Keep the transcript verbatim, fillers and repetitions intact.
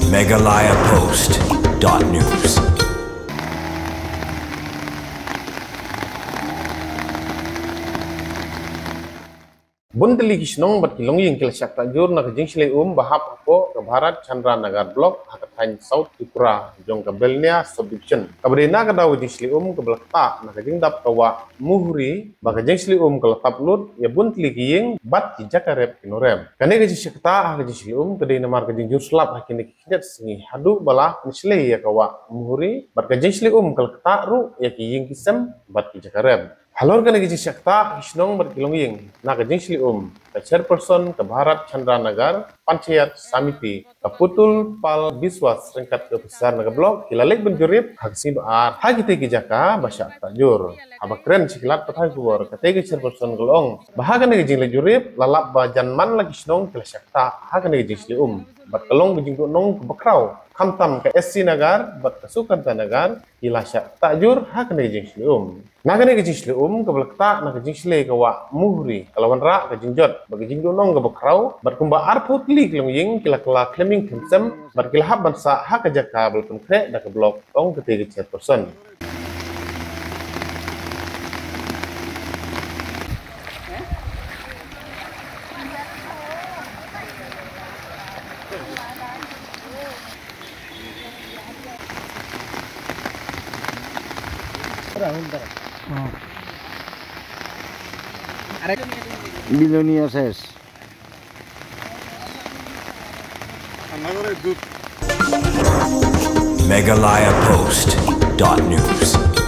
Meghalaya Post dot news. Bun tylli ki shnong bad ki longïing ki la shah ktah jur na ka jingshlei um ba hap hapoh ka Bharat Chandra Nagar Block ha ka thaiñ South Tripura jong ka Belnia Subdivision. Kaba dei na ka daw ka jingshlei um kaba la ktah na ka jingdap ka wah Muhuri, ba ka jingshlei um ka la tap lut ïa bun tylli ki ïing bad ki jaka rep ki nongrep. Kane ka jingshah ktah ha ka jingshlei um ka dei namar ka jingjur slap ha kine ki khyndiat sngi haduh ba la pynshlei ïa ka wah Muhuri, bad ka jingshlei um ka la ktah ruh ïa ki ïing ki sem bad ki jaka rep. Halor kane ka jingshah ktah, ki shnong bad ki longïing na ka jingshlei um, ka chairperson ka Bharat Chandra Nagar Panchayat Samiti, ka Putul Pal Biswas ryngkat ki ophisar na ka block ki la leit ban jurip ha ka sngi ba ar ha kitei ki jaka ba shah ktah jur. Haba kren sha ki lad pathai khubor, katei ka chairperson ka la ong ba ha kane ka jingleit jurip la lap ba jan man la ki shnong ki la shah ktah ha kane ka jingshlei um, bad ka long ka jingduh nong kaba khraw, khamtam ka S C Nagar bad ka Sukanta Nagar ki la shah ktah jur ha kane ka jingshlei um. Na kane ka jingshlei um kaba la ktah na ka jingshlei ka wah Muhuri, ka la wanrah ka jingjot bad ka jingduh nong kaba khraw, bad kumba arphew tylli ki longïing ki la kylla khlem ïing khlem sem bad ki la hap ban sah ha ka jaka ba la pynkhreh da ka block, ong katei ka chairperson. Bilonia ses. Meghalaya Post dot news.